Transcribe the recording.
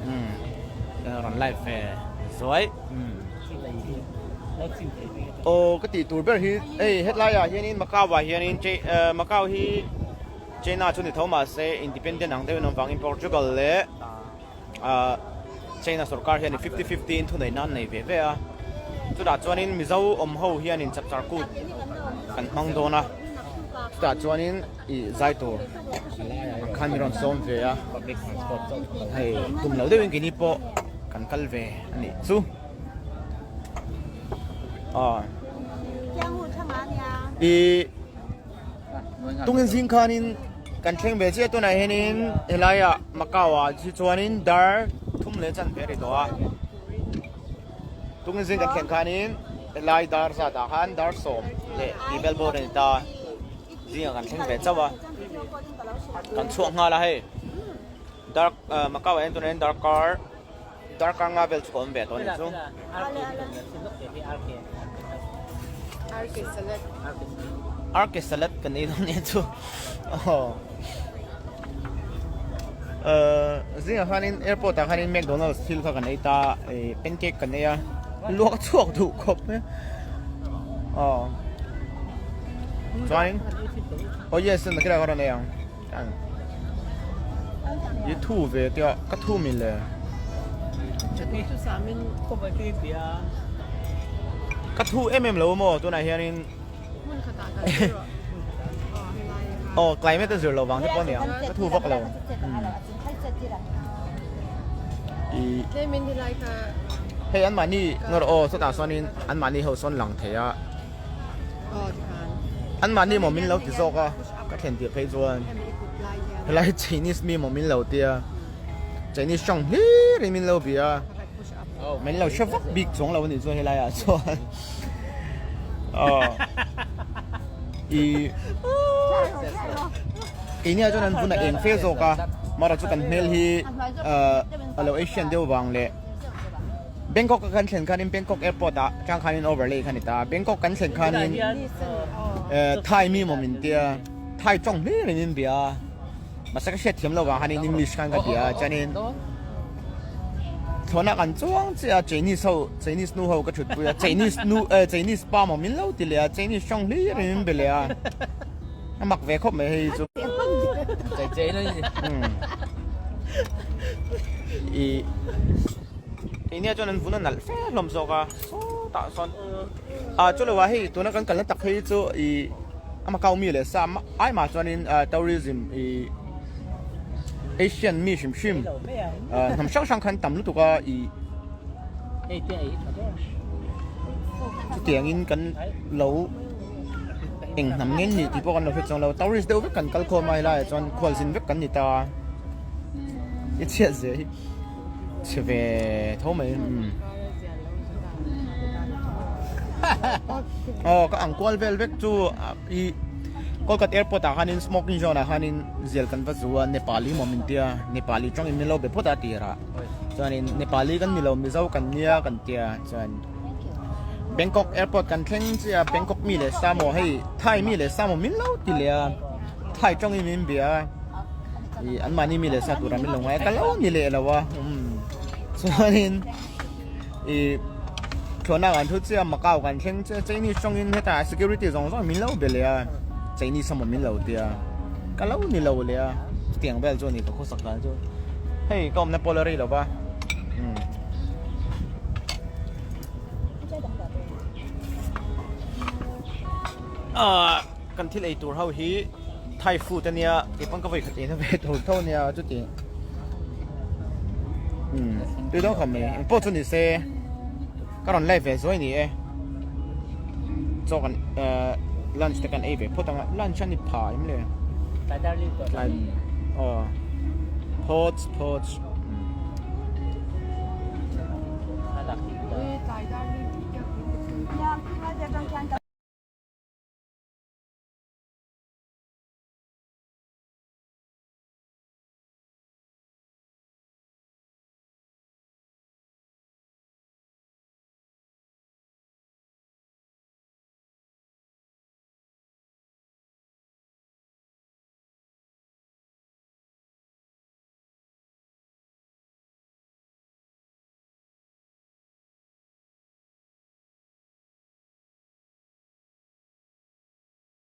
Umm rawn live ve zuai. Aw ka tih tur ber hi hei hetlai ah hianin Macau ah hianin Macau hi China chu ni tho mahse independent ang deuhin awm vangin Portugal leh ah China sorkar hianin fifty fifty in thuneihna an nei ve ve a chutah chuanin Mizo awm ho hianin chapchar kut kan hmang dawn a chutah chuanin ih zai tur ang khan min rawn sawm ve a hei tum lo deuhin keini pawh kan kal ve a nih chu ah ih. Tungin zing khanin kan thleng ve chiah tunah hianin helaiah Macau ah hi chuanin dar thum leh chan ve a ri tawh a tungin zing kan thlen khanin helai dar zat ah khan dar sawm leh tih vel bawr a ni ta zingah kan thleng ve chauh a kan chhuak nghal a hei dar Macau ah hian tunah hian darkar darkar nga vel chu ka awm ve tawh a ni chu. RK salad kan ei dawn nia chu aw zingah khanin airport ah khanin McDonald's thil kha kan ei ta ih pancake kan ei a luak chhuak duh khawp mai aw chuanin aw yes nakilai ka rawn ei ang. I thu ve te a ka thu mi le. Ka thu em em lo maw tunah hianin aw climate a zir lo vang te pawh a niang ka thu vak lo. Hei anmahni ngawr aw chutah sawnin anmahni ho sawn lang thei a. Anmahni maw min lo ti zawk a, ka thlen tirh phei chuan helai Chinese mi maw min lo ti a, Chinese tawng hlir in min lo bia a, min lo hre vak bik chuang lo a nih chuan helai ah chuan i keini ah chuan an vun a eng fe zawk a, mara chu kan hmel hi a lo Asian deuh vang leh. Bangkok a kan thlen khanin Bangkok airport ah tang khanin overlay kha ni ta Bangkok kan thlen khanin Thai mi maw min tia Thai tawng hlir in in bia mahse ka hriat thiam lo vang khanin English khan ka bia chuanin thlawhna kan chuang chiah a Chinese ho Chinese nu ho ka thut pui a Chinese nu Chinese pa maw min lo ti leh a Chinese tawng hlir in in be leh a a mak ve khawp mai hei chu i. Keini ah chuan an vun a nalh fe hlawm zawk a sawtah sawn ah chu lo ah hei tuna kan kalna tak phei chu ih a Macau mi leh sa ai mah chuanin ah tourism ih Asian mi hrim hrim ah hnam hrang hrang khan tam lutuk a ih chutiangin kan lo eng hnam nge ni tih pawh kan lo hre chuang lo tourist deuh vek kan kal khawm a helaiah chuan khualzin vek kan ni ta a i chhiat zia hi. Chhe ve tho mai umm aw ka ang kual vel vek chu i Kolkata airport ah khanin smoking zone ah khanin zial kan va zu a Nepali maw min tia Nepali tawngin min lo be phawt a tirah chuanin Nepali kan ni lo Mizo kan nia kan tia chuan Bangkok airport kan thleng chiah a Bangkok mi leh sa maw hei Thai mi leh sa maw min lo ti leh a Thai tawngin min bia a. Ih an mahni mi leh sa tur ah min lo ngai a ka lo ni leh lo a umm chuanin ih thlawhna kan thu chiah Macau kan thleng chiah Chinese tawngin hetah security zawng zawng min lo be leh a Chinese emaw min lo tia ka lo ni lo leh a chutiang vel chu a ni ka khawsak dan chu hei ka awmna pawh la rei lo va umm. Ah kan thil ei tur ho hi Thai food a nia kei pawn ka vawi khat eina ve tur tho a nia chuti umm tui dawn khawp mai engpawh chu ni se ka rawn live ve zuai ni e chaw kan eh lunch te kan ei ve phawt ang a lunch a ni pha em le tlai aw phawts phawts